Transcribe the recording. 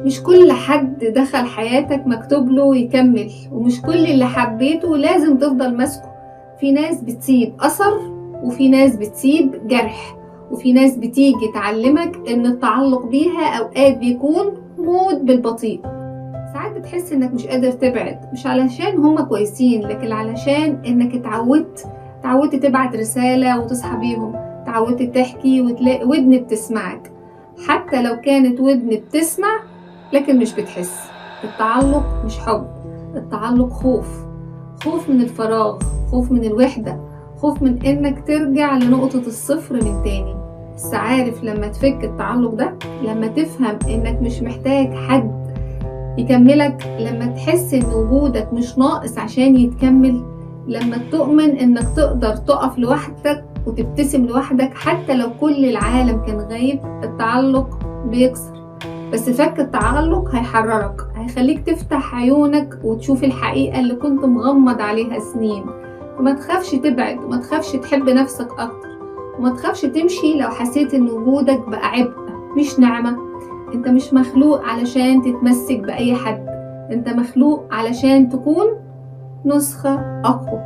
مش كل حد دخل حياتك مكتوب له يكمل، ومش كل اللي حبيته لازم تفضل ماسكه. في ناس بتسيب أثر، وفي ناس بتسيب جرح، وفي ناس بتيجي تعلمك إن التعلق بيها أوقات بيكون موت بالبطيء. ساعات بتحس إنك مش قادر تبعد، مش علشان هما كويسين، لكن علشان إنك اتعودت تبعت رسالة وتصحى بيهم، اتعودت تحكي وتلاقي ودن بتسمعك، حتى لو كانت ودن بتسمع لكن مش بتحس. التعلق مش حب، التعلق خوف، خوف من الفراغ، خوف من الوحدة، خوف من إنك ترجع لنقطة الصفر من تاني. بس عارف لما تفك التعلق ده، لما تفهم إنك مش محتاج حد يكملك، لما تحس إن وجودك مش ناقص عشان يتكمل، لما تؤمن إنك تقدر تقف لوحدك وتبتسم لوحدك حتى لو كل العالم كان غايب، التعلق بيكسر. بس فك التعلق هيحررك، هيخليك تفتح عيونك وتشوف الحقيقة اللي كنت مغمض عليها سنين. وما تخافش تبعد، وما تخافش تحب نفسك أكتر، وما تخافش تمشي لو حسيت إن وجودك بقى عبء مش نعمة. انت مش مخلوق علشان تتمسك بأي حد، انت مخلوق علشان تكون نسخة أقوى.